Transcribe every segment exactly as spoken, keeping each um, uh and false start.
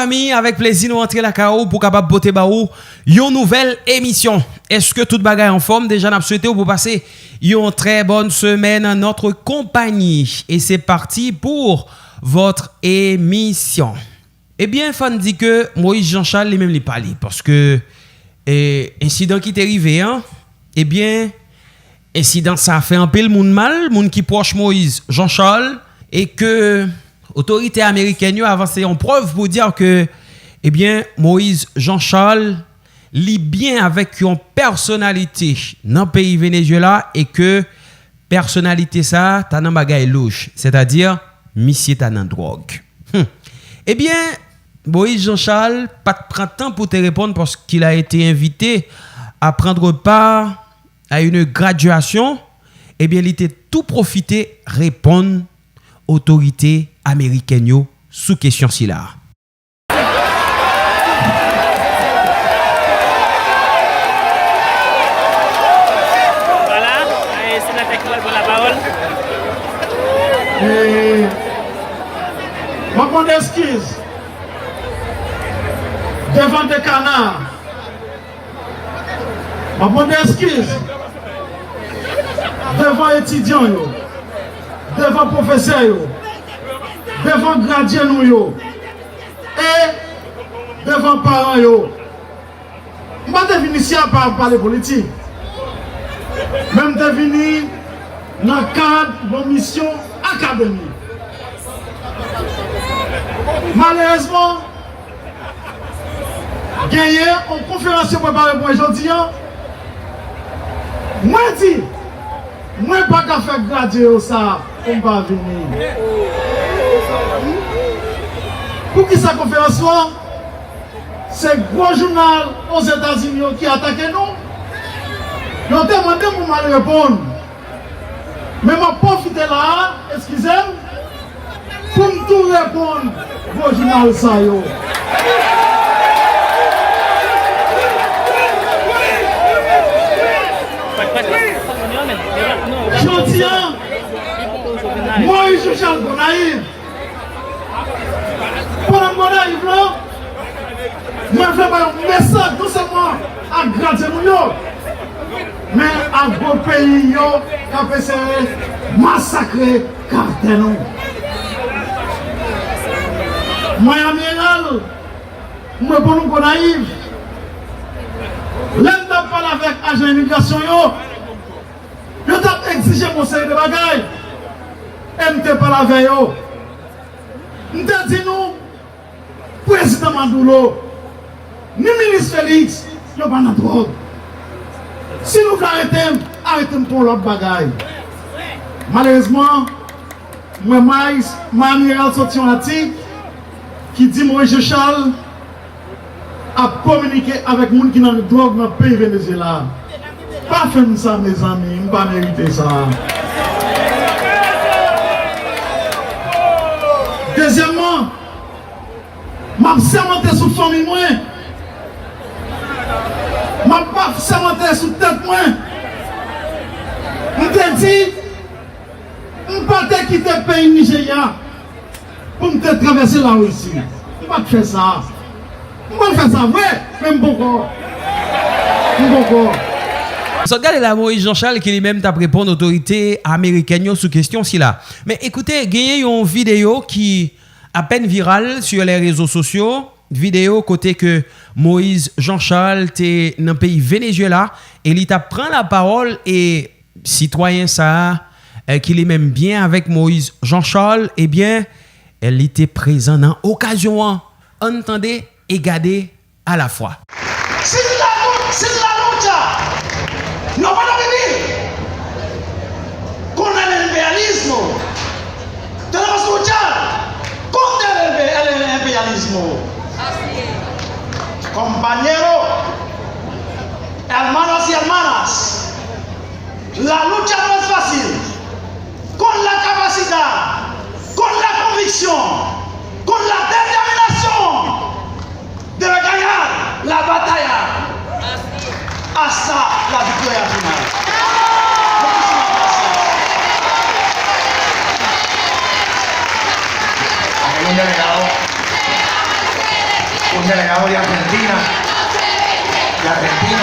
Ami, avèk plezi nou antre lakay ou pou kapab pote ba ou yon nouvèl emisyon. Èske tout bagay anfòm? Deja, n ap swete w pou pase yon trè bòn semèn an notre compagnie. Et c'est parti pour votre émission. Ebyen, fò n di ke Moïse Jean Charles li menm li pa li, paske, e, ensidan ki te rive an, ebyen, ensidan sa fè anpil moun mal, moun ki pwòch Moïse Jean Charles, e ke otorite amerikèn yo avanse yon prèv pou di ke, ebyen, Moïse Jean Charles li byen avèk yon pèsonalite nan peyi Venezuela e ke pèsonalite sa a ta nan bagay louch, sètadi misye ta nan dwòg. Hmm. Ebyen, Moïse Jean Charles pa t pran tan pou te reponn parce qu'il a été invité à prendre part à une graduation. Ebyen, li te tou pwofite reponn otorite amerikèn yo sou kesyon sila. Voilà, e senatè ki pral pran lapawòl. E, mwen mande eskiz devan dekana. M ap mande eskiz devan etidyan yo, devan pwofesè yo, devan gradye nou yo, e devan paran yo. M pa te vin isi a pa pale politik, men m te vini nan kad yon misyon akademik. Malerezman, genyen yon konferans yo prepare pou mwen jodi a. Mwen di, mwen pa ka fè gradye yo sa pou m pa vini. Poukisa konferans lan? Se gwo jounal Ozetazini yo ki atake nou. Yo te mande m pou m al reponn. Men m ap pwofite la a, eskize m, pou m tou reponn gwo jounal sa yo. Jodi a, Moïse Jean Charles Gonayiv, pandan m Gonayiv la, mwen vle bay yon mesaj non sèlman ak gradye nou yo, men ak gwo peyi yo k ap eseye masakre karaktè nou. Mwen, Amiral, mwen, pou nou Gonayiv, lè m t ap pale avèk ajan imigrasyon yo, yo t ap egzije m yon seri de bagay, e m te pale avè yo. M te di nou, Prezidan Maduro, ni minis Félix, yo pa nan dwòg. Si nou vle arete m, arete m pou yon lòt bagay. Malerezman, mwen, Miles, Miami Herald soti yon atik ki di Moïse Jean Charles ap kominike avèk moun ki nan dwòg nan peyi Venezuela. Pa fè m sa, mezanmi, m pa merite sa. Dezyèmman, m ap sèmante sou fanmi mwen. M ap pa sèmante sou tèt mwen. M te di, m pa te kite peyi Nijerya pou m te travèse Larisi. M pa t fè sa. M pa t fè sa vre, men m poko. M poko. Sa w gade la, Moïse Jean Charles ki li menm t ap reponn otorite amerikèn yo sou kesyon sila. Men ekoute, genyen yon videyo ki apèn viral sur les réseaux sociaux, videyo kote ke Moïse Jean Charles te nan peyi Venezuela e li t ap pran lapawòl e sitwayen sa a, eh, ki li menm byen avèk Moïse Jean Charles, ebyen, eh, li te prezan nan okazyon an. Ann tande e gade alafwa. Sin la lu-, sin la lucha no puedo vivir con el imperialismo. Tenemos que luchar contra el impe-, el imperialismo. Compañero, hermanos y hermanas, la lucha no es fácil. Con la capacidad, con la convicción, con la determinación de ganar la batalla hasta la victoria final. Muchísimas gracias. Aleluya, alabado. Delegados de Argentina, de Argentina.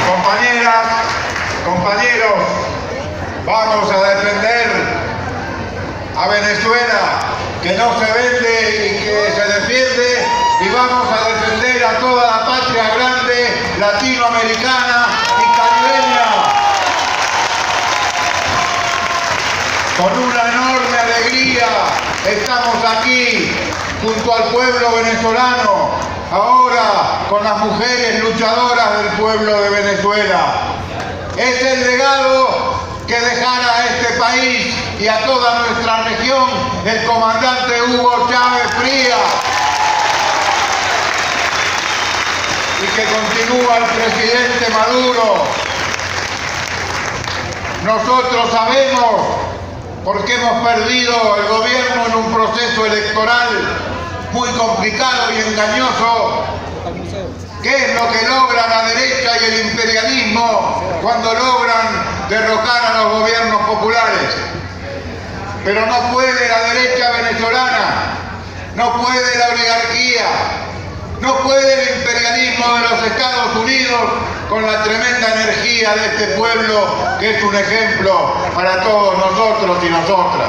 Compañeras, compañeros, vamos a defender a Venezuela, que no se vende y que se defiende, y vamos a defender a toda la patria grande latinoamericana y caribeña. Con una enorme alegría estamos aquí junto al pueblo venezolano, ahora con las mujeres luchadoras del pueblo de Venezuela. Es el legado que dejara a este país y a toda nuestra región el comandante Hugo Chávez Frías, y que continúa el presidente Maduro. Nosotros sabemos, porque hemos perdido el gobierno en un proceso electoral muy complicado y engañoso, qué es lo que logra la derecha y el imperialismo cuando logran derrocar a los gobiernos populares. Pero no puede la derecha venezolana, no puede la oligarquía, no puede el imperialismo de los Estados Unidos con la tremenda energía de este pueblo que es un ejemplo para todos nosotros y nosotras.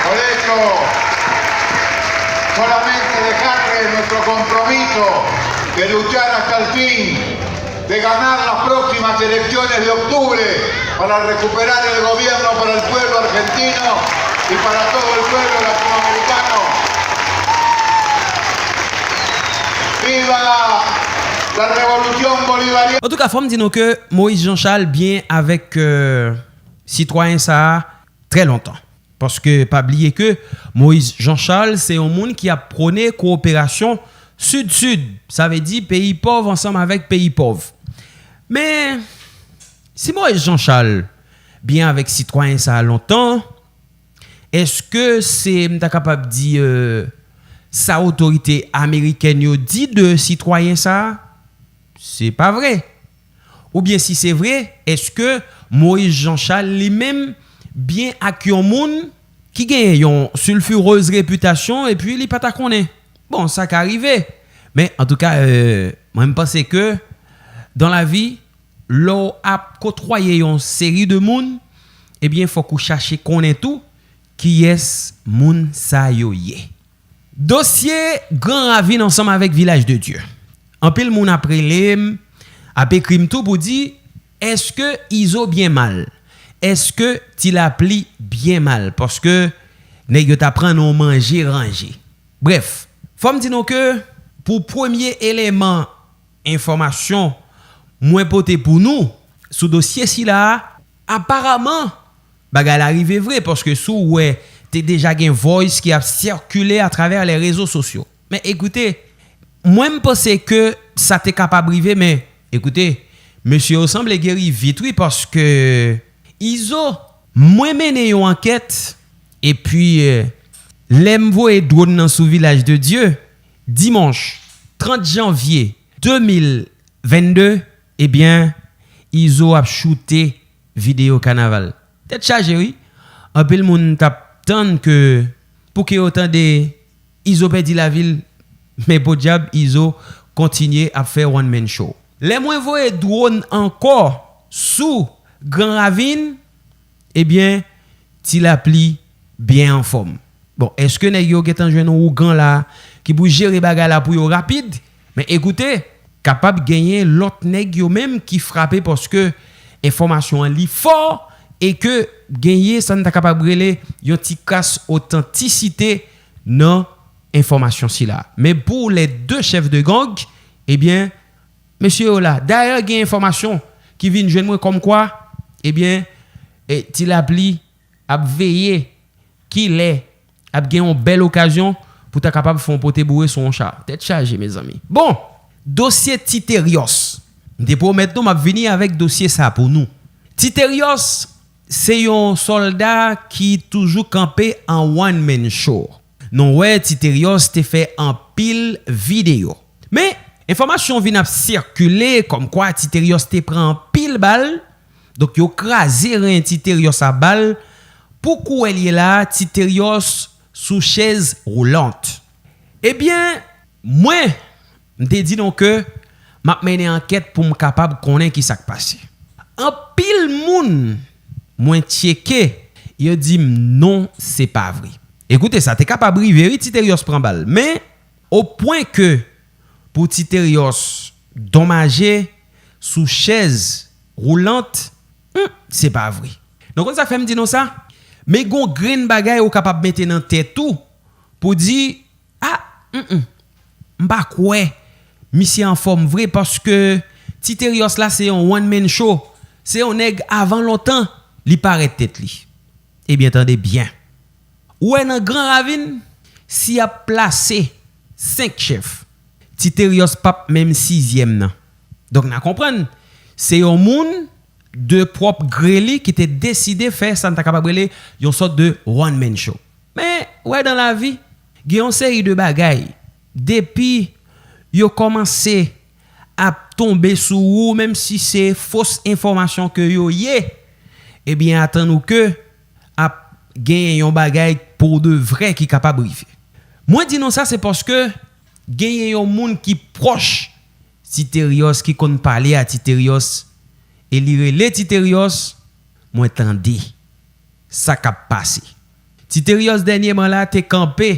Por eso, solamente dejarles nuestro compromiso de luchar hasta el fin, de ganar las próximas elecciones de octubre para recuperar el gobierno para el pueblo argentino y para todo el pueblo latinoamericano. ¡Viva la revolución bolivariana! Antouka, fò m di nou ke Moïse Jean Charles byen avèk euh, sitwayen sa a trè lontan. Paske pa bliye ke Moïse Jean Charles se yon moun ki ap pwone kowoperasyon sid-sid, sa vle di peyi pòv ansanm avèk peyi pòv. Men, si Moïse Jean Charles byen avèk sitwayen sa a lontan, èske se, m ta kapab di, euh, sa otorite amerikèn yo di de sitwayen sa a? Se pa vre. Oubyen si se vre, èske Moïse Jean Charles li menm byen ak yon moun ki genyen yon silfirez repitasyon epi li pa ta konnen? Bon, sa ka rive. Men antouka, euh, mwen m panse ke dan lavi, lè w ap kotwaye yon seri de moun, ebyen, fòk ou chache konnen tou kiyès moun sa yo ye. Dosye Gran Ravin ansanm avèk Vilaj de Dye. Anpil moun ap rele m, ap ekri m tou pou di, èske Izo byen mal? Èske Ti Lapli byen mal? Paske nèg yo ta pran nan yon manje ranje. Brèf, fò m di nou ke pou premye eleman enfòmasyon mwen pote pou nou sou dosye sila a, aparaman, bagay la rive vre, paske si w wè, te deja gen voice ki ap sikile atravè les réseaux sociaux. Men ekoute, mwen m panse ke sa te kapab rive, men ekoute, mesye yo sanble geri vit wi, paske Izo, mwen mennen yon ankèt, epi, euh, lè m voye dwòn nan sou Vilaj de Dye, dimanch trant janvye de mil vennde, ebyen, Izo ap choute videyo kanaval. Tèt chaje, wi. Anpil moun t ap tann ke pou ke yo tande Izo pèdi lavi l, men podyab, Izo kontinye ap fè one man show. Lè mwen voye dwòn ankò sou Gran Ravin, ebyen, Ti Lapli byen anfòm. Bon, èske nèg yo gentan jwenn yon ougan la ki pou jere bagay la pou yo rapid? Men ekoute, kapab genyen lòt nèg yo menm ki frape paske enfòmasyon an li fò e ke genyen sa n ta kapab rele yon ti kras otantisite nan enfòmasyon sila. Men pou les deux chefs de gang, ebyen, mesye yo la. Dayè, gen enfòmasyon ki vin jwenn mwen kòmkwa, ebyen, e, Ti Lapli ap veye kilè ap gen yon bèl okazyon pou ta kapab fè yon pote boure sou yon cha. Tèt chaje, mezanmi. Bon, dosye Ti Terios. M te pwomèt nou m ap vini avèk dosye sa pou nou. Ti Terios, se yon sòlda ki toujou kanpe an one man show. Nou wè Titeryòs te fè anpil videyo. Men, enfòmasyon vin ap sikile kòmkwa Titeryòs te pran anpil bal. Donk, yo kraze ren Titeryòs a bal. Pou kouwè l ye la, Titeryòs sou chèz woulant. Ebyen, mwen, m te di nou ke m ap mennen ankèt pou m kapab konnen ki sa k pase. Anpil moun mwen tcheke, yo di m non, se pa vre. Ekoute sa, te kapab rive, wi, Titeryòs pran bal. Men, o pwen ke pou Titeryòs donmaje sou chèz woulant, hmm, se pa vre. Nou konn sa k fè m di nou sa? Men gon grenn bagay ou kapab mete nan tèt ou pou di, a, mm, mm, m pa kwè misye anfòm vre, paske Titeryòs la se yon one man show. Se yon nèg avan lontan li parèt tèt li. Ebyen, tande byen. Ou wè nan Gran Ravin, si y ap plase senk chèf, Titeryòs p ap menm sizyèm nan. Donk, n a konprann, se yon moun de pwòp gre li ki te deside fè sa n ta kapab rele yon sòt de one man show. Men, ou wè, dan lavi, gen yon seri de bagay, depi yo kòmanse ap tonbe sou ou, menm si se fos enfòmasyon ke yo ye, ebyen, atann ou ke ap genyen yon bagay pou de vrè ki kapab rive. Mwen di nou sa, se paske genyen yon moun ki pwòch Titeryòs, ki konn pale a Titeryòs, e li rele Titeryòs, mwen tande sa k ap pase. Titeryòs dènyèman la te kanpe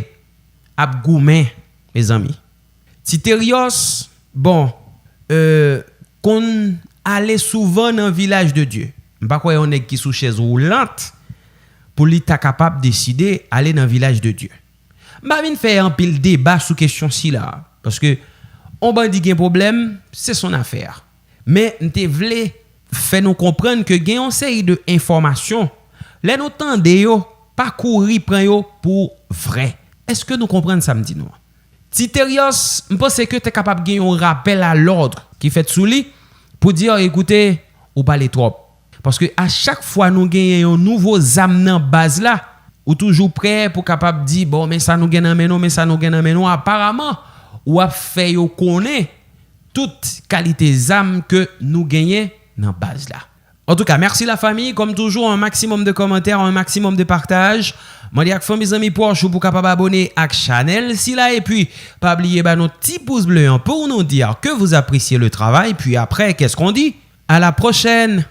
ap goumen, mezanmi. Titeryòs, bon, euh, konn ale souvan nan Vilaj de Dye. M pa kwè yon nèg ki sou chèz woulant pou li ta kapab deside ale nan Vilaj de Dye. M pa vin fè anpil deba sou kesyon sila, paske on bandi gen pwoblèm, se son afè. Men m te vle fè nou konprann ke gen yon seri de enfòmasyon, lè nou tande yo, pa kouri pran yo pou vrè. Èske nou konprann sa m di nou an? Titeryòs, m panse ke te kapab gen yon rapèl a lòd ki fèt sou li pou di, ekoute, ou pale twòp. Paske a chak fwa nou genyen yon nouvo zam nan baz la, ou toujou prè pou kapab di, bon, men sa nou gen nan men nou, men sa nou gen nan men nou. Aparaman, w ap fè yo konnen tout kalite zam ke nou genyen nan baz la. Antouka, mèsi lafanmi. Kòm toujou, un maximum de commentaires, un maximum de partage. Mande ak fanmi, zanmi, pwòch ou pou kapab abone ak chanèl sila. Epi, pa bliye ba nou ti pous ble an pou nou di ke vous appréciez le travail. Puis après, qu'est-ce qu'on dit? À la prochaine!